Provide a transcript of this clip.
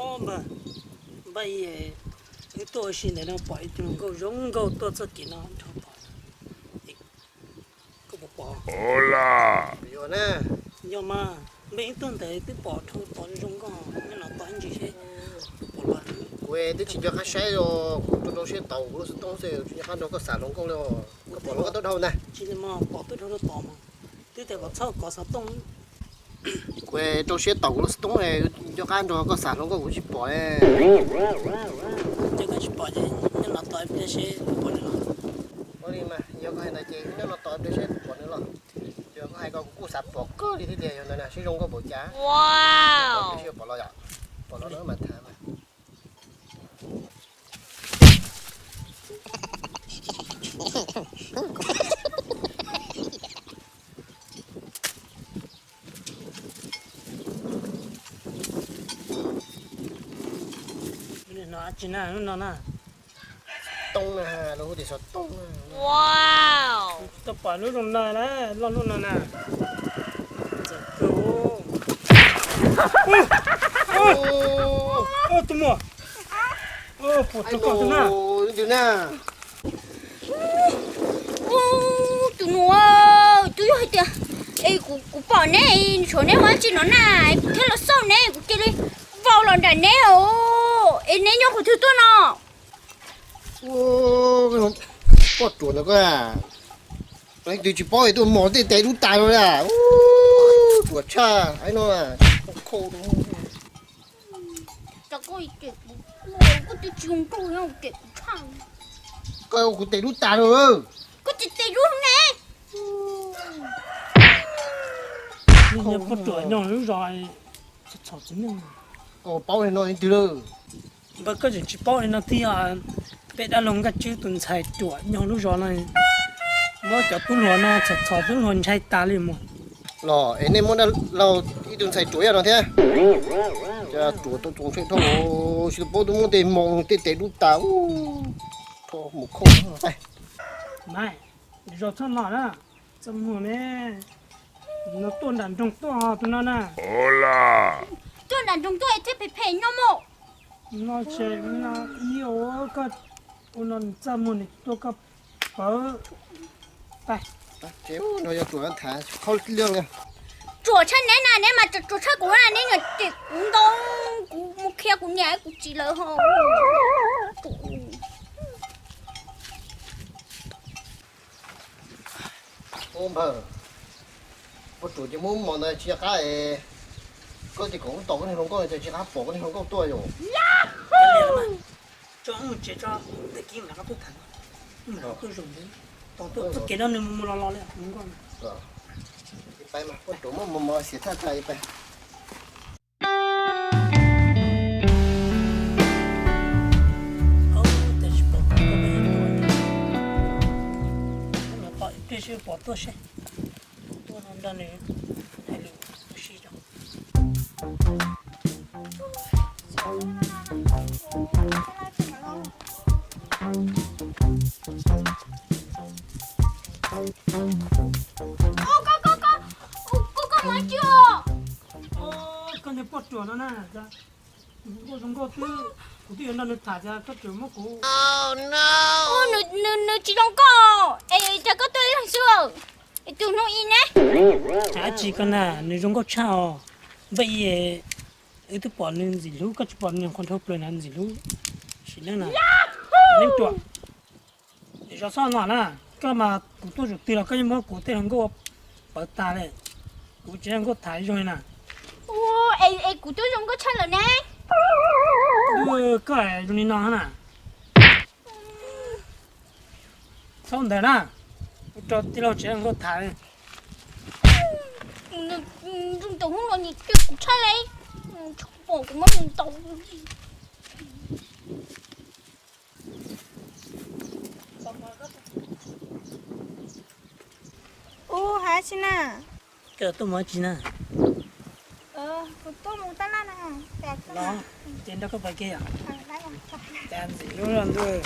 Npawg, npawg, wb tuaj ua si ntawm no pom ib tug hluas nkauj zoo nkauj tuaj txoj kev no dhau tod. Koj puas pom? Yog mas, npawg, wb tuaj ntawd twb pom dhau tod zoo nkauj, nyob no tos ib ntsis seb puas pom. Kuv twb tsis nco qab saib os, kuv rau rau siab tau kuv lub xov tooj xwb, tsis nco qab nrog koj xam hluas nkauj li os. Koj pom los koj tuaj dhau ntag. Tsis li mas pom tuaj dhau rau tod mas, twb tias kom txhob kov xov tooj. Kuv rau siab tau kuv lub xov tooj, nco qab nrog koj xam hluas nkauj kuv tsis pom. Ces koj tsis pom ces nyob no tos ib pliag seb puas pom nws los. Ua li mas yog koj hais ntawd ces nyob no tos ib pliag seb puas pom nws los. Yog koj hais ko kuv kuj xav pom kawg li thiab tiag, yog ntawd na seb zoo nkauj npaum cas. Pom los yom, pom los no mas tham mas. Lub no dab tsi na, lub no na? Tooj na, lawv hu tias xov tooj na. Tsis tau pom lub zoo no na, loj lub no na. Txawm kawg. Tus muam, puas rau koj tus na? Tus nus, twb yog hais tias es kuv pom neb tshuav neb ua dab tsi no na, kuv thiaj los xauj neb, kuv cia li vau los nram neb os. Es neb nyob qhov twg tuaj no? Poj ruam ntawd ko, leej twg tsis paub es tuaj mos tej tes dub tas rau na. Ruam tshaj, no. Koj ua kuv tes dub tas rau. Koj tes dub ne. Poj ruam nyob lub zos txhom txiv neej. Koj paub li no leej twg lawm? Npawg, koj tseem tsis paub li no tiag. Peb dab laug Nkaj Tswb tus ntxhais ruam nyob lub zos no, muab cov tub hluas no txhom txhom tub hluas ntshai tas li mus. Los es nej muab dab laug ib tug ntxhais ruam yog no thiab. Ruam tau txoos tsheej dhau, tsis tau paub twb muab tej mos tej tes dub tas. Mus khauj. Zos txhob no na, txaj muag ne. No tuaj nram nroog tuaj tus no na. Tuaj nram nroog tuaj thiab phem phem nyob mos. No tsev no ib ua koj ua no txaj muag nws tuaj koj pawv. Tsev no yog ruam thav qhov liaj li. Ruam tshaj neb na, neb mas ruam tshaj kuv na, neb niam cem kuv ntau, kuv mus khiav kuv niam kuv txiv lawv ho. Ub npawg, poj ruam ces muab mos ntawd tsis nco qab es, koj tias kom wb tos koj niag hluas nkauj no ces tsis nco qab pom koj niag hluas nkauj tuaj yom. Tso wb mus tsev tso, tag kis mam rov qab tuaj tham. Wb mam rov qab tuaj zoo, tos tuaj txoj kev no nws mus mus los los li hluas nkauj. Poj ruam muab mos mos xiam thaj tas pais. Pom tuaj seb, tuaj no nrog nws hais lus ua si tso. Koj niag poj ruam no na, zoo nkauj zoo nkauj twb, kuv twb yuav nrog nws tham tias koj tseem muab kuv. Nws tsis zoo nkauj, es cas koj tuaj ib leeg xwb, es tus hnub i ne. Dab tsi koj na, nws zoo nkauj tshaj os. Npawg i, wb twb pom nws ntxim hlub, koj tsis pom nws qhov nrhau plaws na ntxim hlub. Sim neej na, neej ruam. Zov txhob no na, koj mas kuv tuaj zaum twg los koj yeej muab kuv tej hluas nkauj pawv tas li. Kuv tsis zoo nkauj tham zoo li na. Es kuv twb zoo nkauj tshaj lawm ne. Koj zoo li no na. Txhob ntawd na, ua rau tij laug tsis zoo nkauj tham li. Nws tus hnub no nws cem kuv tshaj li, tsis pom kuv muab nws ntaus. Ub, hais tsi na? Koj tuaj mus dab tsi na? Kuv tuaj mus tab laj na. Los, ces nrog koj pais ke yom. Cas ntxim hlub luaj ntuj.